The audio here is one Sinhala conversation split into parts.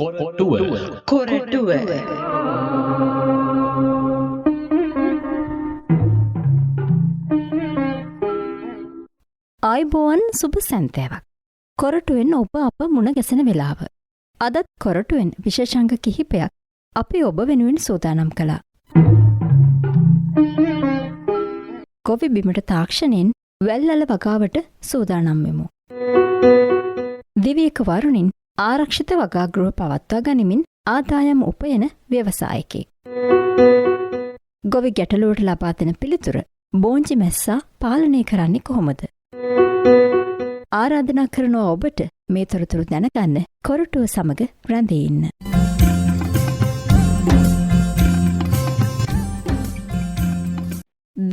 කොරටුව. කොරටුව. ආයුබෝවන්, සුබ සන්තෑවක්. කොරටුවෙන් ඔබ අප මුණ ගැසෙන වෙලාව. අදත් කොරටුවෙන් විශේෂාංග කිහිපයක් අපි ඔබ වෙනුවෙන් සූදානම් කළා. ගොවි බිමට තාක්ෂණයෙන් වැල් අල වගාවට සූදානම් වෙමු. දිවියක වරුණින් ආරක්ෂිත වගා ගෘහ පවත්වා ගනිමින් ආදායම් උපයන ව්‍යවසායකයෙක්. ගොවි ගැටලුවට ලබා දෙන පිළිතුර, බෝංචි මැස්සා පාලනය කරන්නේ කොහොමද? ආරාධනා කරනවා ඔබට මේ තොරතුරු දැනගන්න කොරටුව සමග රැඳී ඉන්න.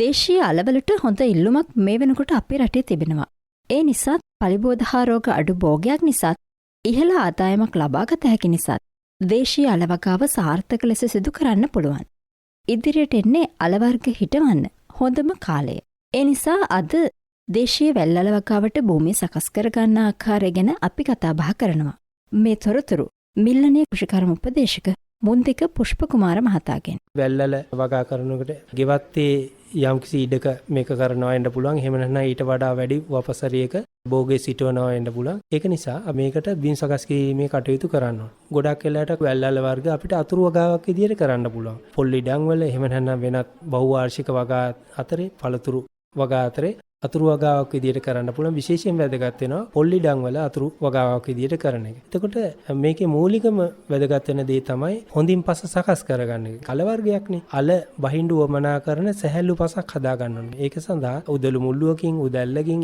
දේශීය අලවලට හොඳ ඉල්ලුමක් මේ වෙනකොට අපේ රටේ තිබෙනවා. ඒ නිසාත් පලිබෝධ හා රෝග අඩු භෝගයක් නිසාත් ඉහළ ආදායමක් ලබාගත හැකි නිසාත් දේශීය අල වගාව සාර්ථක ලෙස සිදු කරන්න පුළුවන්. ඉදිරියට එන්නේ අල වර්ග හිටවන්න හොඳම කාලය. ඒ නිසා අද දේශීය වැල් අල වගාවට භූමිය සකස් කරගන්න ආකාරය ගැන අපි කතා බහ කරනවා. මේ තොරතුරු මිල්ලනය කෘෂිකර්ම උපදේශක මුන්දික පුෂ්ප කුමාර මහතාගෙන්. වැල් අල වගා කරනකොට ගෙවත්තේ යම්කිසි ඉඩක මේක කරනවා වෙන්න පුළුවන්. එහෙම නැත්නම් ඊට වඩා වැඩි වපසරියක භෝගේ සිටවනවා වෙන්න පුළුවන්. ඒක නිසා මේකට බිම් සකස් කිරීමේ කටයුතු කරන්න ඕන. ගොඩක් වෙලාවට වැල් අල වර්ග අපිට අතුරු වගාවක් විදියට කරන්න පුළුවන්. පොල් ඉඩම් වල එහෙම නැත්නම් වෙනත් බහුවාර්ෂික වගා අතරේ, පළතුරු වගා අතරේ අතුරු වගාවක් විදියට කරන්න පුළුවන්. විශේෂයෙන් වැදගත් වෙනවා පොල් ඉඩම් වල අතුරු වගාවක් විදියට කරන එක. එතකොට මේකේ මූලිකම වැදගත් වෙන දේ තමයි හොඳින් පස සකස් කරගන්න එක. අල වර්ගයක්නේ. අල බහින්ඩු වමනා කරන සැහැල්ලු පසක් හදා ගන්න ඕනේ. ඒක සඳහා උදළු මුල්ලුවකින්, උදැල්ලකින්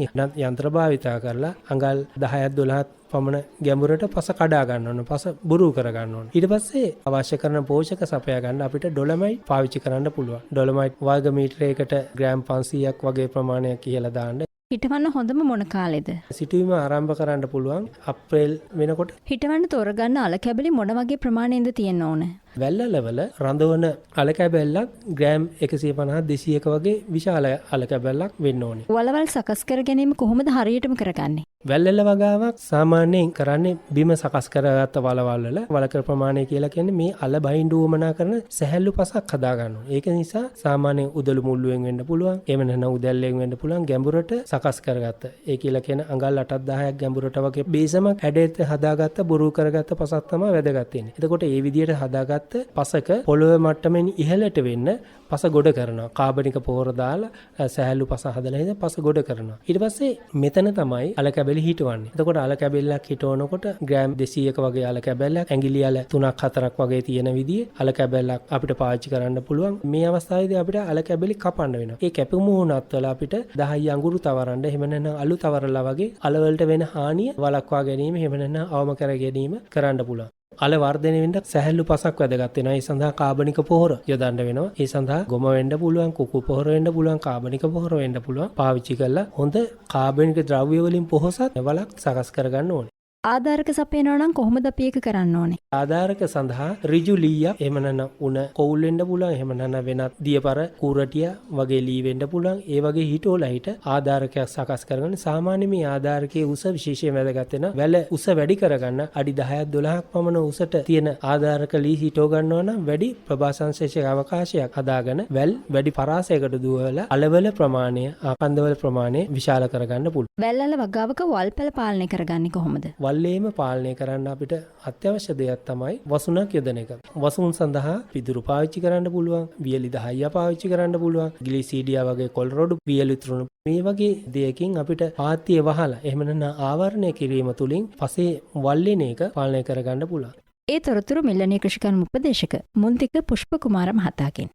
යන්ත්‍ර භාවිතා කරලා අඟල් 10ක් 12ක් පමණ ගැඹුරට පස කඩා ගන්න ඕන. පස බුරු කර ගන්න ඕන. ඊට පස්සේ අවශ්‍ය කරන පෝෂක සපයා ගන්න අපිට ඩොලමයිට් පාවිච්චි කරන්න පුළුවන්. ඩොලමයිට් වර්ග මීටරයකට ග්‍රෑම් 500ක් වගේ ප්‍රමාණයක් ඉහළ දාන්න. හිටවන්න හොඳම මොන කාලෙද? සිටුවීම ආරම්භ කරන්න පුළුවන් අප්‍රේල් වෙනකොට. හිටවන්න තෝරගන්න අල කැබලි මොන වගේ ප්‍රමාණයෙන්ද තියෙන්න ඕන? වැල් අලවල රඳවන අල කැබැල්ලක් ග්‍රෑම් 150 200ක වගේ විශාල අල කැබැල්ලක් වෙන්න ඕනේ. වලවල් සකස් කර ගැනීම කොහොමද හරියටම කරගන්නේ? වැල් අල වගාවක් සාමාන්‍යයෙන් කරන්නේ බිම සකස් කරගත්ත වලවල් වල වලකර ප්‍රමාණය කියලා කියන්නේ මේ අල බහින්ඩු වමනා කරන සැහැල්ලු පසක් හදා ගන්නවා. ඒක නිසා සාමාන්‍යයෙන් උදළු මුල්ලුවෙන් වෙන්න පුළුවන්, එහෙම නැත්නම් උදැල්ලෙන් වෙන්න පුළුවන් ගැඹුරට සකස් කරගත්ත. ඒ කියලා කියන අඟල් 8ක් 10ක් ගැඹුරට වගේ බේසමක් හැඩයට හදාගත්ත බොරු කරගත්ත පසක් තමයි වැදගත් වෙන්නේ. එතකොට ඒ විදිහට හදාගත්ත පසක පොළොව මට්ටමින් ඉහළට වෙන්න පස ගොඩ කරනවා. කාබනික පොහොර දාලා සැහැල්ලු පස හදලා ඉඳන් පස ගොඩ කරනවා. ඊට පස්සේ මෙතන තමයි අල කැබලි හිටවන්නේ. එතකොට අල කැබැල්ලක් හිටවනකොට ග්‍රෑම් 200ක වගේ අල කැබැල්ලක්, ඇඟිලි අල 3ක් 4ක් වගේ තියෙන විදිහේ අල කැබැල්ලක් අපිට පාවිච්චි කරන්න පුළුවන්. මේ අවස්ථාවේදී අපිට අල කැබලි කපන්න වෙනවා. ඒ කැපු මුහුණත් වල අපිට 10 අඟුරු තවරන්න, එහෙම නැත්නම් අලු තවරලා වගේ අල වලට වෙන හානිය වළක්වා ගැනීම, එහෙම නැත්නම් අවම කර ගැනීම කරන්න පුළුවන්. අල වර්ධනය වෙන්න සැහැල්ලු පසක් වැදගත් වෙනවා. ඒ සඳහා කාබනික පොහොර යොදන්න වෙනවා. ඒ සඳහා ගොම වෙන්න පුළුවන්, කුකු පොහොර වෙන්න පුළුවන්, කාබනික පොහොර වෙන්න පුළුවන්. පාවිච්චි කරලා හොඳ කාබනික ද්‍රව්‍ය වලින් පොහොසත් වලක් සකස් කරගන්න ඕනේ. ආධාරක සපයනවා නම් කොහොමද අපි ඒක කරන්න ඕනේ? ආධාරක සඳහා ඍජු ලීයක්, එහෙම නැත්නම් උණ කොවුල් වෙන්න පුළුවන්, එහෙම නැත්නම් වෙනත් දියපර කූරටිය වගේ ලී වෙන්න පුළුවන්. ඒ වගේ හිටෝලා හිට ආධාරකයක් සකස් කරගන්න. සාමාන්‍ය මේ ආධාරකයේ උස විශේෂයෙන් වැදගත් වෙනවා. වැල උස වැඩි කරගන්න අඩි 10ක් 12ක් පමණ උසට තියෙන ආධාරක ලී හිටෝ ගන්නවා නම් වැඩි ප්‍රභා සංශ්ලේෂක අවකාශයක් හදාගෙන වැල් වැඩි පරාසයකට දුවලා අලවල ප්‍රමාණය, ආකන්දවල ප්‍රමාණය විශාල කරගන්න පුළුවන්. වැල් අල වගාවක වල්පැල පාලනය කරගන්නේ කොහොමද? වල්ලේම පාලනය කරන්න අපිට අත්‍යවශ්‍ය දෙයක් තමයි වසුනක් යොදන එක. වසුන් සඳහා පිදුරු පාවිච්චි කරන්න පුළුවන්, වියලි දහයියා පාවිච්චි කරන්න පුළුවන්, ග්ලිසීඩියා වගේ කොළ රොඩු, වියලි තෘණ මේ වගේ දෙයකින් අපිට පාත්තිය වහලා එහෙම නැත්නම් ආවරණය කිරීම තුලින් පසේ වල්ලෙන එක පාලනය කරගන්න පුළුවන්. ඒ තොරතුරු මිල්ලනී කෘෂිකර්ම උපදේශක මුන්තික පුෂ්ප කුමාර මහතාගෙන්.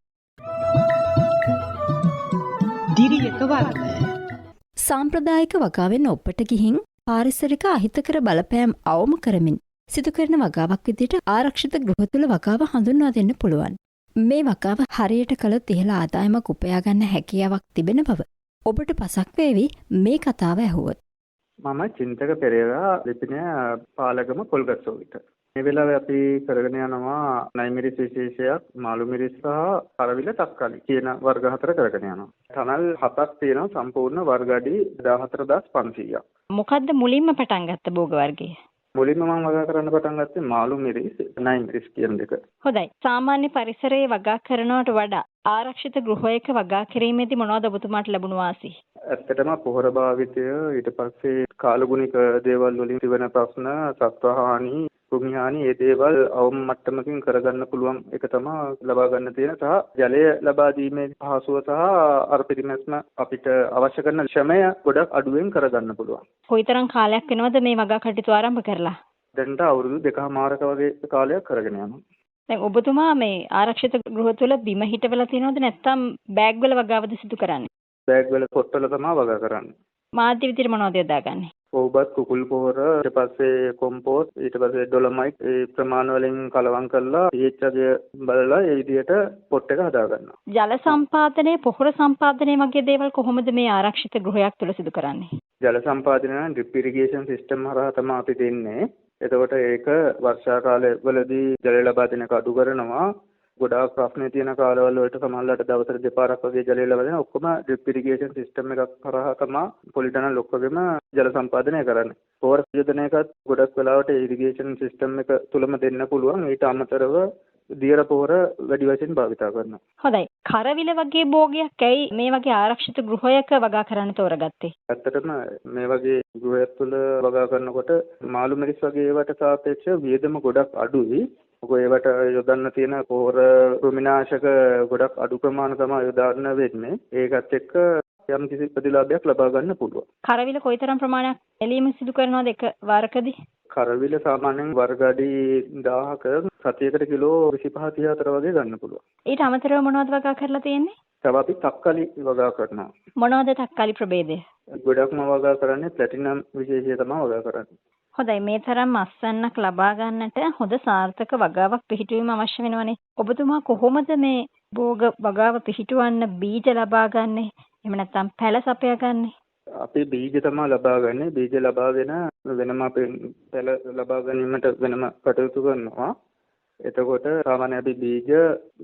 දිරියක වර්ණ. සාම්ප්‍රදායික වගාවෙන් ඔප්පට ගිහින් පාරිසරික අහිතකර බලපෑම් අවම කරමින් සිදු කරන වගාවක් විදිහට ආරක්ෂිත ගෘහ තුළ වගාව හඳුන්වා දෙන්න පුළුවන්. මේ වගාව හරියට කළොත් ඉහළ ආදායමක් උපයා ගන්න හැකියාවක් තිබෙන බව ඔබට පසක් වේවි මේ කතාව ඇහුවොත්. මම චින්තක පෙරේරා, ලිපිනය පාලගම පොල්ගස්සෝවිත. මේ වෙලාවේ අපි කරගෙන යනවා නයිමිරිස් විශේෂයක්, මාළු මිරිස් සහ කරවිල තක්කාලි කියන වර්ග හතර කරගෙන යනවා. තනල් 7ක් තියෙනවා, සම්පූර්ණ වර්ග අඩි 14500ක්. මොකද්ද මුලින්ම පටන් ගත්ත භෝග වර්ගය? මුලින්ම මම වගා කරන්න පටන් ගත්තේ මාළු මිරිස්, නයි මිරිස් කියන දෙක. හොඳයි. සාමාන්‍ය පරිසරයේ වගා කරනවට වඩා ආරක්ෂිත ගෘහයක වගා කිරීමේදී මොනවද ඔබතුමාට ලැබුණු වාසි? ඇත්තටම පොහොර භාවිතය, ඊට පස්සේ කාලගුණික දේවල් වලින් තිබෙන ප්‍රශ්න, සත්ව හානි, කෘමි හානි, ඒ දේවල් අවම මට්ටමකින් කරගන්න පුළුවන් එක තමයි ලබා ගන්න තියෙන සහ ජලය ලබා දීමේ පහසුව සහ අර පිරිමැස්ම අපිට අවශ්‍ය කරන ශ්‍රමය ගොඩක් අඩුවෙන් කරගන්න පුළුවන්. කොයිතරම් කාලයක් වෙනවද මේ වගා කටයුතු ආරම්භ කරලා? දැනට අවුරුදු 2.5ක වගේ කාලයක් කරගෙන යනවා. දැන් ඔබතුමා මේ ආරක්ෂිත ගෘහ තුළ බිම හිටවලා තියෙනවද නැත්නම් බෑග් වල වගාවද සිදු කරන්නේ? බෑග් වල පොට්ටල තමයි වගා කරන්නේ. මාධ්‍ය විදිහට මොනවද යොදාගන්නේ? ඔව්බත්, කුකුල් පොහොර, ඊට පස්සේ කොම්පෝස්ට්, ඊට පස්සේ ඩොලොමයිට් ඒ ප්‍රමාණ වලින් කලවම් කරලා pH අගය බලලා ඒ විදිහට පොට් එක හදා ගන්නවා. ජල සම්පාදනය, පොහොර සම්පාදනය වගේ දේවල් කොහොමද මේ ආරක්ෂිත ගෘහයක් තුළ සිදු කරන්නේ? ජල සම්පාදනය නම් ඩ්‍රිප් ඉරිගේෂන් සිස්ටම් හරහා තමයි අපි දෙන්නේ. එතකොට ඒක වර්ෂා කාලය වලදී ජලය ලබා දෙන එක අඩු කරනවා. ගොඩාක් ප්‍රශ්න තියෙන කාලවල වලට සමහරවිට දවසට දෙපාරක් වගේ ජලය ලබා දෙන ඔක්කොම ඩ්‍රිප් ඉරිගේෂන් සිස්ටම් එකක් හරහා තමයි පොලිටනල් ඔක්කොගෙම ජල සම්පාදනය කරන්නේ. පොහොර යොදන එකත් ගොඩක් වෙලාවට ඉරිගේෂන් සිස්ටම් එක තුලම දෙන්න පුළුවන්. ඊට අමතරව දියර පොහොර වැඩි වශයෙන් භාවිතා කරනවා. හොඳයි. කරවිල වගේ භෝගයක් ඇයි මේ වගේ ආරක්ෂිත ගෘහයක වගා කරන්න තෝරගත්තේ? ඇත්තටම මේ වගේ ගෘහයක් තුල වගා කරනකොට මාළු මිරිස් වගේ ඒවට සාපේක්ෂව වියදම ගොඩක් අඩුයි. මොකද ඒවට යොදන්න තියෙන පොහොර, කෘමිනාශක ගොඩක් අඩු ප්‍රමාණ තමයි යොදන්න වෙන්නේ. ඒකත් එක්ක යම් කිසි ප්‍රතිලාභයක් ලබා ගන්න පුළුවන්. කරවිල කොයිතරම් ප්‍රමාණයක් ඇලීම සිදු කරනවද එක වරකදී? කරවිල සාමාන්‍යයෙන් වර්ග අඩි 1000ක සතියකට කිලෝ 25 34 වගේ ගන්න පුළුවන්. ඊට අමතරව මොනවද වගා කරලා තියෙන්නේ? තව අපි තක්කාලි වගා කරනවා. මොනවද තක්කාලි ප්‍රභේදය? ගොඩක්ම වගා කරන්නේ ප්ලැටිනම් විශේෂය තමයි වගා කරන්නේ. හොඳයි, මේ තරම් අස්වැන්නක් ලබා ගන්නට හොඳ සාර්ථක වගාවක් පිහිටුවීම අවශ්‍ය වෙනවනේ. ඔබතුමා කොහොමද මේ භෝග වගාව පිහිටුවන්න බීජ ලබා ගන්නෙ? එහෙම නැත්නම් පැල සපයා ගන්නෙ? අපි බීජ තමයි ලබා ගන්නෙ. බීජ ලබාගෙන වෙනම අපි පැල ලබා ගැනීමට වෙනම කටයුතු කරනවා. එතකොට සාමාන්‍ය අපි බීජ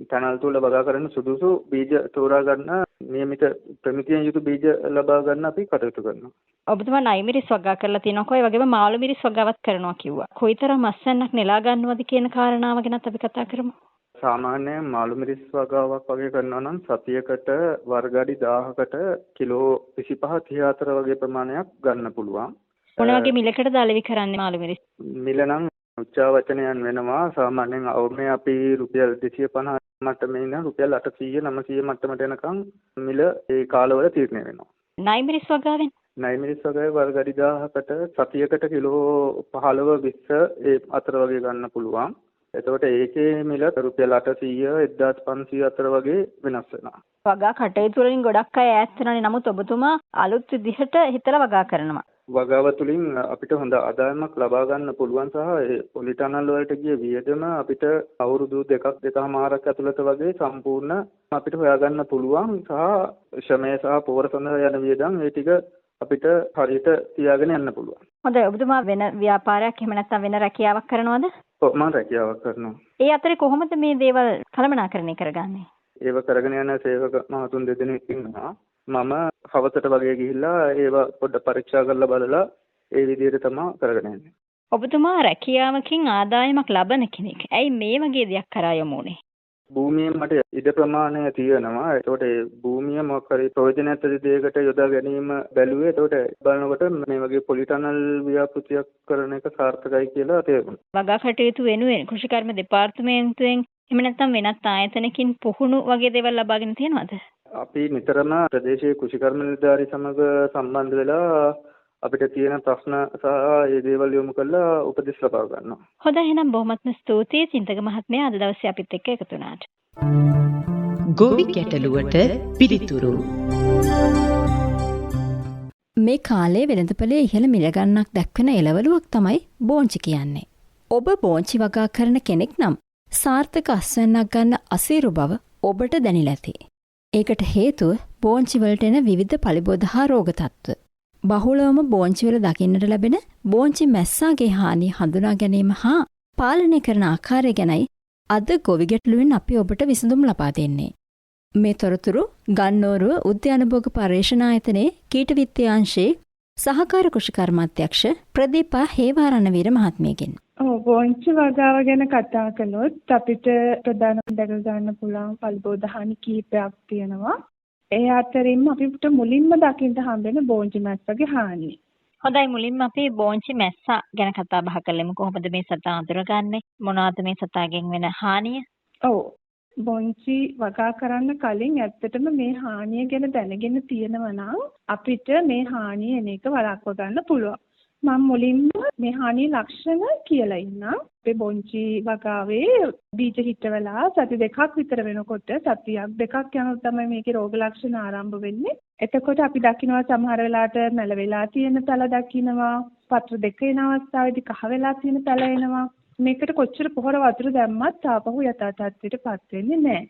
තනල් තුල වගා කරන සුදුසු බීජ තෝරා ගන්න නියමිත ප්‍රමිතියෙන් යුතු බීජ ලබා ගන්න අපි කටයුතු කරනවා. ඔබතුමා නයි මිරිස් වගා කරලා තියෙනවා, ඒ වගේම මාළු මිරිස් වගාවත් කරනවා කිව්වා. කොයිතරම් අස්වැන්නක් නෙලා ගන්නවද කියන කාරණාව ගැනත් අපි කතා කරමු. සාමාන්‍යයෙන් මාළු මිරිස් වගාවක් වගේ කරනවා නම් සතියකට වර්ග අඩි 1000කට කිලෝ 25 34 වගේ ප්‍රමාණයක් ගන්න පුළුවන්. මොන වගේ මිලකටද අලෙවි කරන්නේ මාළු මිරිස්? මිල නම් උච්චාවචනයන් වෙනවා. සාමාන්‍යයෙන් අවමේ අපි රුපියල් 250 මට්ටමේ ඉඳන් රුපියල් 800 900 මට්ටමට එනකන් මිල ඒ කාලවල තීරණය වෙනවා. නයි මිරිස් වගාවෙන්? නයි මිරිස් වගාවේ වර්ග අඩි 1000කට සතියකට කිලෝ 15 20 ඒ අතර වගේ ගන්න පුළුවන්. එතකොට ඒකේ මිල රුපියල් 800 1500 අතර වගේ වෙනස් වෙනවා. වගා කටයුතු වලින් ගොඩක් අය ඈත් වෙනවනේ. නමුත් ඔබතුමා අලුත් විදිහට හිතලා වගා කරනවා. වගාව තුළින් අපිට හොඳ ආදායමක් ලබා ගන්න පුළුවන් සහ ඒ පොලිටනල් වලට ගිය වියදම අපිට අවුරුදු දෙකක් දෙකහමාරක් ඇතුළත වගේ සම්පූර්ණ අපිට හොයාගන්න පුළුවන් සහ ශ්‍රමය සහ පොහොර සඳහා යන වියදම් ඒ ටික අපිට හරියට තියාගෙන යන්න පුළුවන්. හොඳයි, ඔබතුමා වෙන ව්‍යාපාරයක් එහෙම නැත්නම් වෙන රැකියාවක් කරනවද? ඔව්, මම රැකියාවක් කරනවා. ඒ අතරේ කොහොමද මේ දේවල් කළමනාකරණය කරගන්නේ? ඒව කරගෙන යන සේවක මහතුන් දෙදෙනෙක් ඉන්නවා. මම හවසට වගේ ගිහිල්ලා ඒවා පොඩ්ඩක් පරීක්ෂා කරලා බලලා ඒ විදිහට තමයි කරගෙන යන්නේ. ඔබතුමා රැකියාවකින් ආදායමක් ලබන කෙනෙක්. ඇයි මේ වගේ දෙයක් කරා යමු වුනේ? භූමියෙන් මට ඉඩ ප්‍රමාණය තියෙනවා. ඒතකොට ඒ භූමිය මොකක් හරි ප්‍රයෝජනවත් දෙයකට යොදා ගැනීම බැලුවේ. ඒතකොට බලනකොට මේ වගේ පොලිටනල් ව්‍යාපෘතියක් කරන එක සාර්ථකයි කියලා තේරුණා. වගා කටයුතු වෙනුවෙන් කෘෂිකර්ම දෙපාර්තමේන්තුවෙන් එහෙම නැත්නම් වෙනත් ආයතනකින් පුහුණු වගේ දේවල් ලබාගෙන තියෙනවද? අපි නිතරම ප්‍රදේශීය කෘෂිකර්ම නිලධාරී සමග සම්බන්ධ වෙලා අපිට තියෙන ප්‍රශ්න සහ ඒ දේවල් යොමු කරලා උපදෙස් ලබා ගන්නවා. හොඳයි, එහෙනම් බොහොමත්ම ස්තුතියි චින්තක මහත්මයා අද දවසේ අපිත් එක්ක එකතු වුණාට. ගොවි ගැටලුවට පිළිතුරු. මේ කාලේ වෙළඳපොලේ ඉහළ මිල ගණනක් දක්වන එළවලුවක් තමයි බෝංචි කියන්නේ. ඔබ බෝංචි වගා කරන කෙනෙක් නම් සාර්ථක අස්වැන්නක් ගන්න අසීරු බව ඔබට දැනිලා ඇති. ඒකට හේතුව බෝංචි වලට එන විවිධ පලිබෝධ හා රෝග තත්ත්ව. බහුලවම බෝංචි වල දකින්නට ලැබෙන බෝංචි මැස්සාගේ හානිය හඳුනා ගැනීම හා පාලනය කරන ආකාරය ගැනයි අද ගොවි ගැටලුවෙන් අපි ඔබට විසඳුම් ලබා දෙන්නේ. මේ තොරතුරු ගන්නෝරුව උද්‍යානභෝග පර්යේෂණ ආයතනයේ කීට විද්‍යාංශයේ සහකාර කෘෂිකර්මාධ්‍යක්ෂ ප්‍රදීපා හේවාරණවීර මහත්මියගෙන්. ඔව්, බොංචි වගාව ගැන කතා කළොත් අපිට ප්‍රධානම දැක ගන්න පුළුවන් පලිබෝධ හානි කිහිපයක් තියෙනවා. ඒ අතරින්ම අපිට මුලින්ම දකින්න හම්බෙන බෝංචි මැස්සගේ හානිය. හොඳයි, මුලින්ම අපි බෝංචි මැස්සා ගැන කතා බහ කරලමු. කොහොමද මේ සතා අඳුරගන්නේ? මොනවද මේ සතාගෙන් වෙන හානිය? ඔව්, බොංචි වගා කරන්න කලින් ඇත්තටම මේ හානිය ගැන දැනගෙන තියෙනවා නම් අපිට මේ හානිය එන එක වළක්ව ගන්න පුළුවන්. මම මුලින්ම මේ හානියේ ලක්ෂණ කියලා ඉන්නම්. අපේ බොංචි වගාවේ බීජ හිටවලා සති දෙකක් විතර වෙනකොට, සතියක් දෙකක් යනකොට තමයි මේකේ රෝග ලක්ෂණ ආරම්භ වෙන්නේ. එතකොට අපි දකිනවා සමහර වෙලාවට මැල වෙලා තියෙන පැල දකිනවා, පත්‍ර දෙක එන අවස්ථාවේදී කහ වෙලා තියෙන පැල එනවා. මේකට කොච්චර පොහොර වතුර දැම්මත් ආපහු යථා තත්ත්වයට පත් වෙන්නේ නැහැ.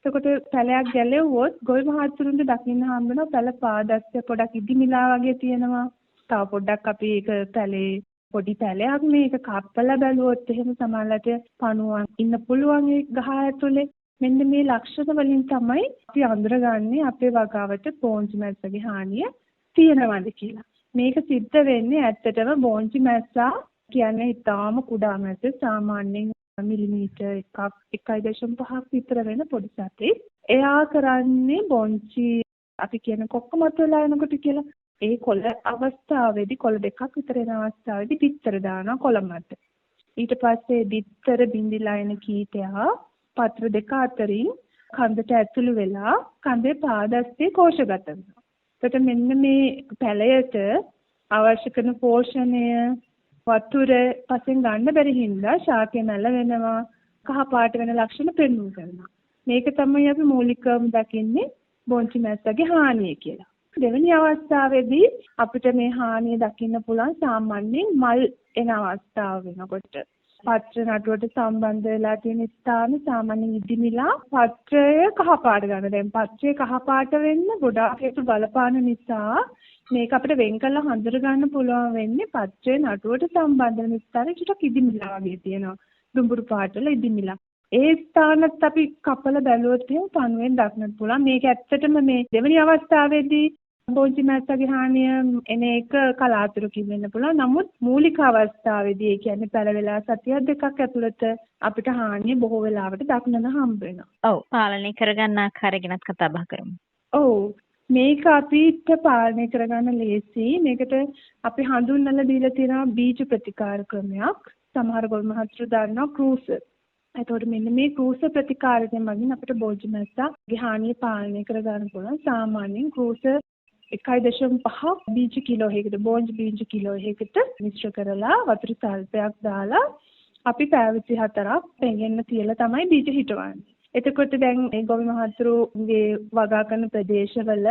එතකොට පැලයක් ගැලෙව්වොත් ගොවි මහත්තුරුන්ට දකින්න හම්බ වෙනවා පැල පාදස්ස පොඩක් ඉදිමිලා වගේ තියෙනවා. තව පොඩ්ඩක් අපි ඒක පැලේ පොඩි පැලයක් මේක කප්පලා බැලුවොත් එහෙම සමහරවිට පණුවන් ඉන්න පුළුවන් ඒ ගහ ඇතුලේ. මෙන්න මේ ලක්ෂණ වලින් තමයි අපි අඳුරගන්නේ අපේ වගාවට බෝංචි මැස්සගේ හානිය තියෙනවද කියලා. මේක සිද්ධ වෙන්නේ ඇත්තටම බෝංචි මැස්සා කියන්නේ ඉතාම කුඩා මැස්ස, සාමාන්‍යයෙන් මිලිමීටර් 1 1.5ක් විතර වෙන පොඩි සතෙක්. එයා කරන්නේ බෝංචි අපි කියන කොක්ක මතුවලා එනකොට කියලා ඒ කොළ අවස්ථාවේදී, කොළ දෙකක් විතර එන අවස්ථාවේදී බිත්තර දානවා කොළ මත. ඊට පස්සේ බිත්තර බිඳිලා එන කීටයා පත්‍ර දෙක අතරින් කඳට ඇතුළු වෙලා කඳේ පාදස්සේ කෝෂගත වෙනවා. එතකොට මෙන්න මේ පැලයට අවශ්‍ය කරන පෝෂණය වතුර පසෙන් ගන්න බැරි හින්දා ශාකය මැල වෙනවා, කහ පාට වෙන ලක්ෂණ පෙන්වු කරනවා. මේක තමයි අපි මූලිකවම දකින්නේ බොංචි මැස්සගේ හානිය කියලා. දෙවෙනි අවස්ථාවේදී අපිට මේ හානිය දකින්න පුළුවන් සාමාන්‍යයෙන් මල් එන අවස්ථාව වෙනකොට. පත්‍ර නටුවට සම්බන්ධ වෙලා තියෙන ස්ථාන සාමාන්‍යයෙන් ඉදිමිලා පත්‍රය කහ පාට ගන්න. දැන් පත්‍රය කහ පාට වෙන්න ගොඩාක් හේතු බලපාන නිසා මේක අපිට වෙන් කරලා හඳුර ගන්න පුළුවන් වෙන්නේ පත්‍රය නටුවට සම්බන්ධ වෙන ස්ථාන ටිකක් ඉදිමිලා වගේ තියෙනවා. දුඹුරු පාට වල ඉදිමිලා. ඒ ස්ථානත් අපි කපලා බැලුවොත් එහෙම පණුවෙන් දක්නට පුළුවන්. මේක ඇත්තටම මේ දෙවෙනි අවස්ථාවේදී බෝංචි මැස්සගේ හානිය එන එක කලාතුරකින් වෙන්න පුළුවන්. නමුත් මූලික අවස්ථාවේදී, ඒ කියන්නේ පැල වෙලා සතියක් දෙකක් ඇතුළත අපිට හානිය බොහෝ වෙලාවට දක්නට හම්බ වෙනවා. ඔව්, පාලනය කරගන්න ආකාරය ගැනත් කතා බහ කරමු. ඔව්, මේක අපිට පාලනය කරගන්න ලේසි. මේකට අපි හඳුන්වලා දීලා තියෙනවා බීජ ප්‍රතිකාර ක්‍රමයක්. සමහර ගොවි මහත්තුරු දන්නවා ක්‍රූස. එතකොට මෙන්න මේ ක්‍රූස ප්‍රතිකාරයෙන් මගින් අපිට බෝංචි මැස්සගේ හානිය පාලනය කරගන්න පුළුවන්. සාමාන්‍යයෙන් ක්‍රූස 1.5 බීජ කිලෝ එකකට, බෝංචි බීජ කිලෝ එකකට මිශ්‍ර කරලා වතුර සල්පයක් දාලා අපි පැය 24ක් පෙඟෙන්න තියලා තමයි බීජ හිටවන්නේ. එතකොට දැන් මේ ගොවි මහත්තුරුගේ වගා කරන ප්‍රදේශවල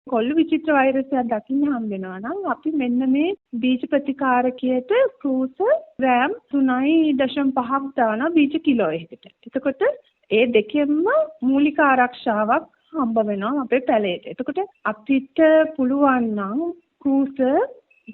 කොළු විචිත්‍ර වෛරසයක් දකින්න හම්බ වෙනවා නම් අපි මෙන්න මේ බීජ ප්‍රතිකාරකයට ක්‍රූස ග්‍රෑම් 3.5ක් දානවා බීජ කිලෝ එකකට. එතකොට ඒ දෙකෙන්ම මූලික ආරක්ෂාවක් හම්බ වෙනවා අපේ පැලයට. එතකොට අපිට පුළුවන් නම් ක්‍රූස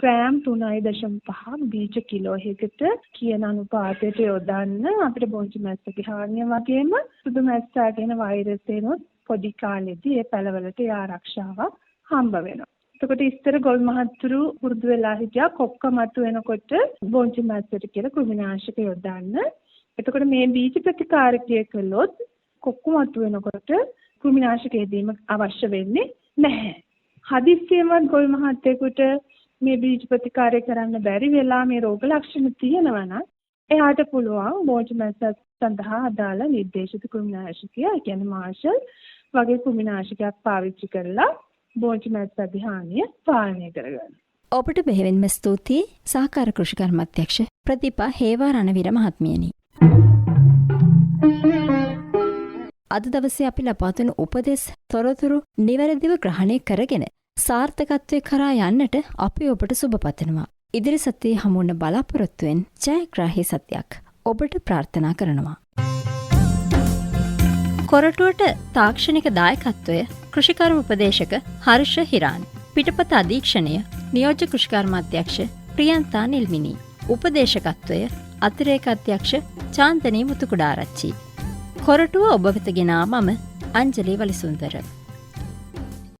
ග්‍රෑම් 3.5ක් බීජ කිලෝ එකකට කියන අනුපාතයට යොදන්න අපිට බෝංචි මැස්සගේ හානිය වගේම සුදු මැස්සා කියන වෛරසයෙන්ුත් පොඩි කාලෙදී ඒ පැලවලට ඒ ආරක්ෂාවක් හම්බ වෙනවා. එතකොට ඉස්සර ගොවි මහත්තුරු පුරුදු වෙලා හිටියා කොක්ක මතු වෙනකොට බෝංචි මැස්සට කියලා කෘමිනාශක යොදන්න. එතකොට මේ බීජ ප්‍රතිකාරකය කළොත් කොක්ක මතු වෙනකොට කෘමිනාශක යෙදීම අවශ්‍ය වෙන්නේ නැහැ. හදිස්සියෙන්වත් ගොවි මහත්තයෙකුට මේ බීජ ප්‍රතිකාරය කරන්න බැරි වෙලා මේ රෝග ලක්ෂණ තියෙනවා නම් එයාට පුළුවන් බෝංචි මැස්ස සඳහා අදාළ නිර්දේශිත කෘමිනාශකය, ඒ කියන්නේ මාර්ෂල් වගේ කෘමිනාශකයක් පාවිච්චි කරලා බෝංචි මැස්සගේ හානිය පාලනය කරගන්න. ඔබට බෙහෙවින්ම ස්තුතියි සහකාර කෘෂිකර්මාධ්‍යක්ෂ ප්‍රදීපා හේවා රණවීර මහත්මියනි. අද දවසේ අපි ලබා දුන් උපදෙස් තොරතුරු නිවැරදිව ග්‍රහණය කරගෙන සාර්ථකත්වය කරා යන්නට අපි ඔබට සුබ පතනවා. ඉදිරි සතියේ හමු වන බලාපොරොත්තුවෙන් ජයග්‍රාහී සතියක් ඔබට ප්‍රාර්ථනා කරනවා. කොරටුවට තාක්ෂණික දායකත්වය කෘෂිකර්ම උපදේශක හර්ෂ හිරාන්, පිටපත අධීක්ෂණය නියෝජ්‍ය කෘෂිකර්මාධ්‍යක්ෂ ප්‍රියන්තා නිල්මිනී, උපදේශකත්වය අතිරේක අධ්‍යක්ෂ චාන්දනී මුතුකුඩාරච්චි. කොරටුව ඔබ වෙත ගෙනා මම අංජලි වලිසුන්දර.